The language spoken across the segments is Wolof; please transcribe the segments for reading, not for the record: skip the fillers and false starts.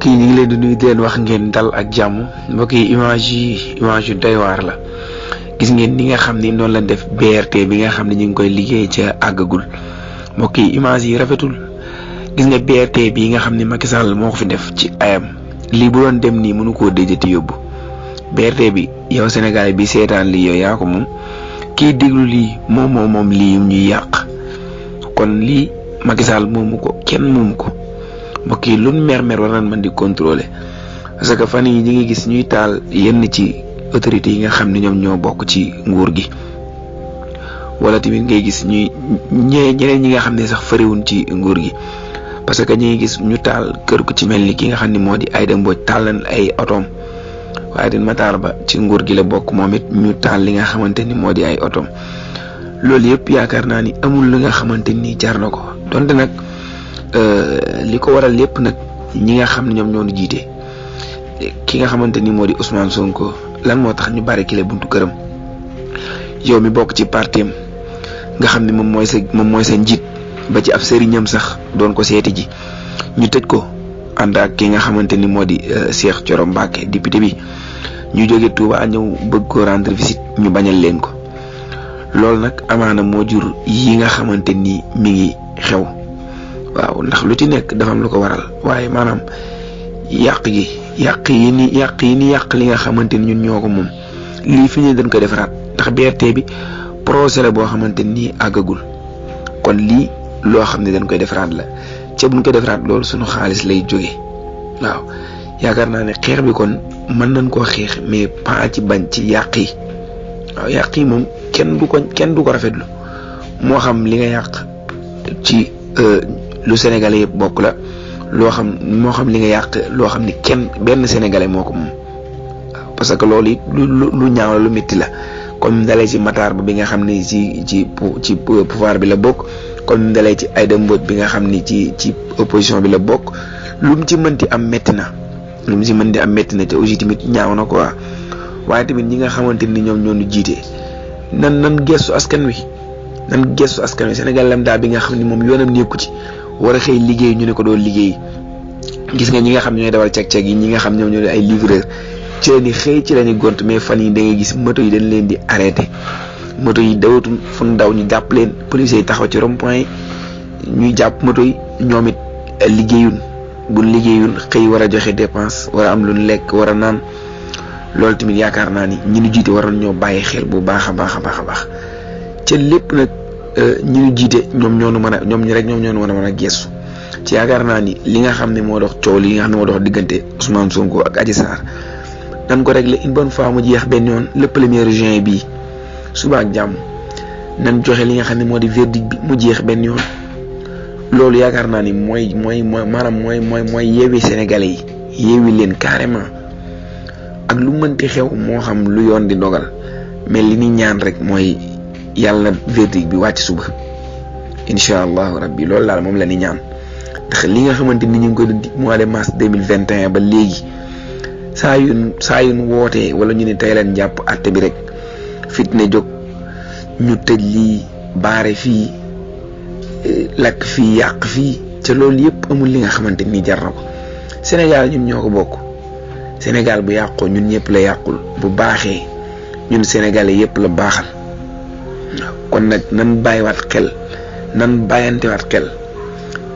yi ñu ngi leen di nuyu di leen wax ngeen dal ak jàmm mbokk yi image yu doy waar la gis ngeen ni nga xam ni noonu la def BRT bi nga xam ne ñu ngi koy liggéey ca àggagul mbokk yi image yi rafetul gis nga BRT bi nga xam ne Macky Sall moo ko fi def ci ayam lii bu doon dem nii mënu koo déjati yóbbu BRT bi yow Sénégal bi seetaan lii yow yaa ko moom kii déglu lii moom lii ñuy yàq kon lii Macky Sall moomu ko kenn moomu ko mbokk yi lu mer war nañ mën di contrôler parce que fan yi ñi ngi gis ñuy taal yenn ci autorités yi nga xam ne ñoom ñoo bokk ci nguur gi wala tamit ngay gis ñuy ñeneen ñi nga xam ne sax fariwuñ ci nguur gi parce que ñi ngi gis ñu taal kër ku ci mel ni ki nga xam ne moo di Aïda Mbodj taal nañ ay otoom waaye din Matar Ba ci nguur gi la bokk moom it ñu taal li nga xamante ni moo di ay otoom loolu yëpp yaakaar naa ni amul li nga xamante ni jar na ko donte nag li ko waral lépp nag ñi nga xam ne ñoom ñoo ñu jiite ki nga xamante ni moo di Ousmane Sonko lan moo tax ñu bari kile buntu këram yow mi bokk ci partem nga xam ne moom mooy sa njiit ba ci ab sëriñam sax doon ko seeti ji ñu tëj ko ànd ak ki nga xamante ni moo di Cheikh Thioro Mbacké député bi ñu jóge Touba ñëw bëgg ko rendre visite ñu bañal leen ko loolu nag amaana moo jur yi nga xamante ni mi ngi xew waaw ndax lu ci nekk dafa am lu ko waral waaye maanaam yàq yi ni yàq li nga xamante ni ñun ñoo ko moom lii fi ñu dañ ko defaraat ndax BRT bi projet la boo xamante ni àggagul kon lii loo xam ne dañ koy defaraat la ca buñ ko defaraat loolu suñu xaalis lay jóge waaw yaakaar naa ne xeex bi kon mën nañ koo xeex mais pas ci bañ ci yàq yi waaw yàq yi moom kenn du ko rafetlu moo xam li nga yàq ci lu sénégalais yëpp bokk la moo xam li nga yàq loo xam ni benn sénégalais moo ko moom waaw parce que loolu it lu ñaaw la lu métti la comme dalee ci Matar Ba bi nga xam ni ci pouvoir bi la bokk comme dalee ci Aïda Mbodj bi nga xam ni ci opposition bi la bokk lu mu ci mënti am métti na te aussi tamit ñaaw na quoi waaye tamit ñi nga xamante ni ñoom ñoo ñu jiite nan gestu askan wi Sénégal lambda bi nga xam ni moom yoonam nekku ci war a xëy liggéey ñu ne ko doon liggéey gis nga ñi nga xam ñooy dawal cag-cag yi ñi nga xam ñoom ñoo ay livreur ci la ni xëy ci la ni gont mais fan yi da ngay gis moto yi dañ leen di arrêté moto yi dawatul fu ñu daw ñu jàpp leen police yi taxaw ci rond-point yi ñuy jàpp moto yi ñoom it liggéeyul xëy war a joxe dépense war a am lu lekk war a naan loolu tamit yaakaar naa ni ñi ñu jiite war nañ ñoo bàyyi xel bu baax a baax ca lépp nag ñi ñu jiite ñoom ñoo mën a gestu ci yaakaar naa ni li nga xam ne moo dox coow li nga xam ne moo dox diggante Ousmane Sonko ak Adji Sarr nan ko régler une bonne fois mu jeex benn yoon le 1er juin bii suba ak jàmm nan joxe li nga xam ne moo di verdict bi mu jeex benn yoon loolu yaakaar naa ni mooy yeewi sénégalais yi yeewi leen carrément ak lu mënti xew moo xam lu yoon di dogal mais li ni ñaan rek mooy yàlla na verdict bi wàcc suba incha allahu rabbi loolu daal moom la ni ñaan ndax li nga xamante ni ñu ngi koy dund mois de mars 2021 ba léegi saa yu wootee wala ñu ne tey leen jàpp àtte bi rek fitne jóg ñu tëj lii baare fii lakk fii yàq fii ca loolu yëpp amul li nga xamante ni jar na ko Sénégal ñun ñoo ko bokk Sénégal bu yàqoo ñun ñëpp la yàqul bu baaxee ñun sénégalais yëpp la baaxal kon nag nan bàyyantewaat xel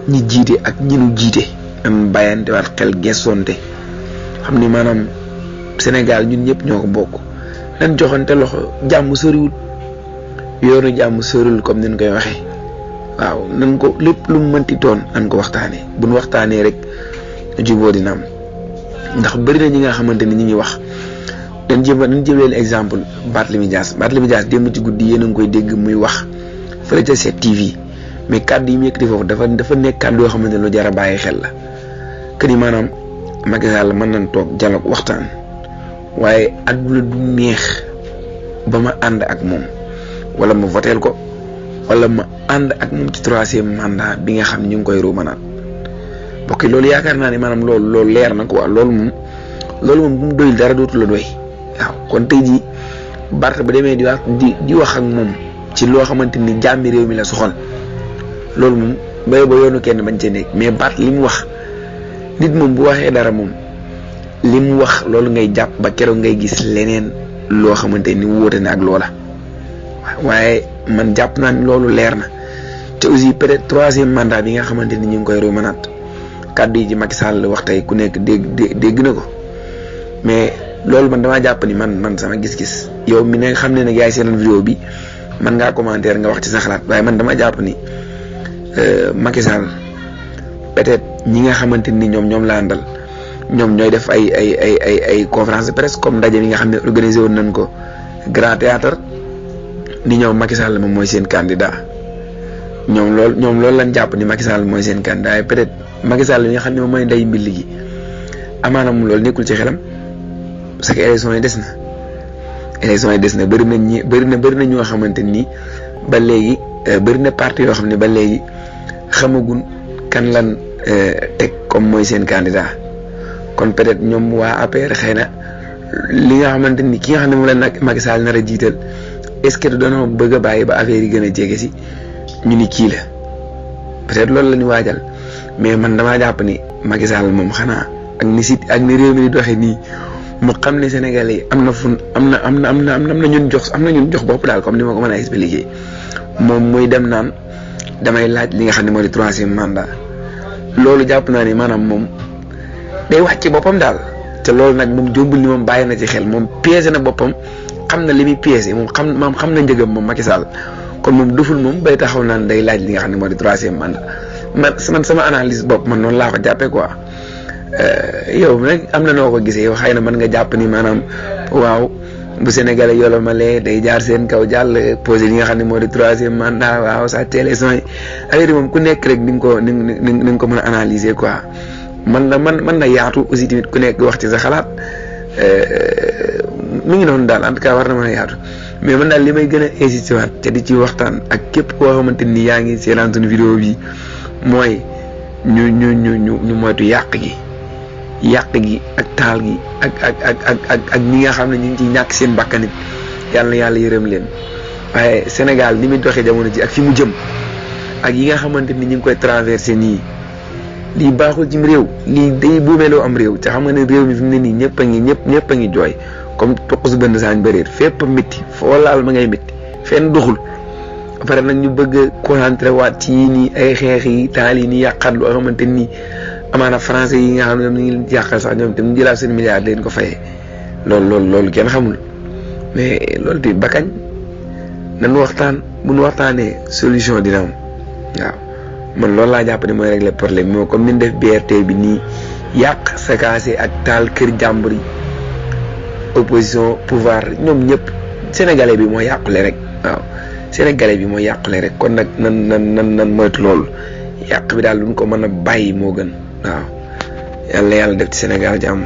ñi jiite ak ñi nu jiite nan bàyyantewaat xel gestonte xam ni maanaam Sénégal ñun ñëpp ñoo ko bokk nan joxante loxo jàmm soriwul yoonu jàmm soriwul comme ni ñu koy waxee waaw nan ko lépp lu mu mënti doon nan ko waxtaanee bu ñu waxtaanee rek jubóo dina am ndax bëri na ñi nga xamante ni ñi ngi wax dañ jël leen exemple Barthélémy Dias démb ci guddi yéen a ngi koy dégg muy wax fële ca 7TV mais kàddu yi mu yëkkati foofu dafa nekk kàddu yoo xamante ne lu jar a bàyyi xel la que ni maanaam Macky Sall mën nañ toog dialogue waxtaan waaye àdduna du neex ba ma ànd ak moom wala ma voteel ko wala ma ànd ak moom ci 3e mandat bi nga xam ñu ngi koy ruumanaat bokki loolu yaakaar naa ne maanaam loolu leer na quoi loolu moom bu mu doyul dara dootu la doy waaw kon tey jii Barth ba demee di wax ak moom ci loo xamante ni jàmmi réew mi la soxal loolu moom ba yoonu kenn bañ cee nekk mais Barth li mu wax nit moom bu waxee dara moom li mu wax loolu ngay jàpp ba keroog ngay gis leneen loo xamante ni wóote na ak loola waaye man jàpp naa ni loolu leer na te aussi peut-être 3e mandat bi nga xamante ni ñu ngi koy ruumanaat kàddu yi ci Macky Sall wax tey ku nekk dégg na ko mais loolu man damaa jàpp ni man sama gis-gis yow mi ne xam ne nag yaay seen vidéo bi man ngaa commentaire nga wax ci sa xalaat waaye man dama jàpp ni Macky Sall peut-être ñi nga xamante ni ñoom la àndal ñoom ñooy def ay conférence de presse comme ndaje mi nga xam ne organisé woon nañ ko Grand Théâtre ni ñoom Macky Sall moom mooy seen candidat ñoom loolu lañ jàpp ni Macky Sall mooy seen candidat et peut-être Macky Sall mi nga xam ne moom mooy nday mbil gi amaana moom loolu nekkul ci xelam parce que élection yi des na bëri na ñoo xamante ni ba léegi bëri na parti yoo xam ne ba léegi xamagun kan lan teg comme mooy seen candidat kon peut-être ñoom waa APR xëy na li nga xamante ni ki nga xam ne moom la nag Macky Sall nar a jiital est-ce que dañoo bëgg a bàyyi ba affaire yi gën a jege si ñu ni kii la peut-être loolu la ñu waajal mais man damaa jàpp ni Macky Sall moom xanaa ak ni réew mi di doxee nii mu xam ne Sénégalais yi am na ñun jox bopp daal comme ni ma ko mën a expliquer moom muy dem naan damay laaj li nga xam ne moo di 3e mandat loolu jàpp naa ni maanaam moom day wàcc boppam daal te loolu nag moom jombul ni moom bàyyi na ci xel moom piégé na boppam xam na li muy piégé moom xam na njëgam moom Macky Sall kon moom duful moom bay taxaw naan day laaj li nga xam ne moo di 3e mandat man sama analyse bopp man noonu laa ko jàppee quoi yow nag am na noo ko gisee yow xëy na mën nga jàpp ni maanaam waaw bu Sénégalais yolomalee day jaar seen kaw jàll posé li nga xam ne moo di 3e mandat waaw sa télévision yi affaire yi moom ku nekk rek ni nga ko mën a analyser quoi man na yaatu aussi tamit ku nekk wax ci sa xalaat mi ngi noonu daal en tout cas war na mën a yaatu mais man daal li may gën a insister waat te di ci waxtaan ak képp koo xamante ni yaa ngi seetaan suñu vidéo bi mooy ñu moytu yàq gi ak taal gi ak ñi nga xam ne ñu ngi ciy ñàkk seen bakkanit yàlla yërëm leen waaye Sénégal ni muy doxee jamono ji ak fi mu jëm ak yi nga xamante ni ñu ngi koy traversé nii lii baaxul ci réew lii day buumeeloo am réew te xam nga ne réew mi fi mu ne nii ñëpp a ngi jooy comme toq su bënn saañ bëreet fépp métti foo laal ma ngay métti fenn doxul ba pare nag ñu bëgg a concentré waat ci yii nii ay xeex yi taal yi nii yàqaat lu xamante nii amaana français yi nga xam ne ñoom ñu ngi yàqal sax ñoom tam ñu jëlaat seen milliards leen ko fayee loolu kenn xamul mais loolu tamit ba kañ nan waxtaan bu ñu waxtaanee solution dina am waaw man loolu laa jàpp ne mooy régler problème moo comme ni ñu def BRT bi nii yàq sakaase ak taal kër jàmbur yi opposition pouvoir ñoom ñëpp sénégalais bi moo yàqule rek waaw sénégalais bi moo yàqule rek kon nag nan moytu loolu yàq bi daal luñ ko mën a bàyyi moo gën waaw yàlla def ci Sénégal jàmm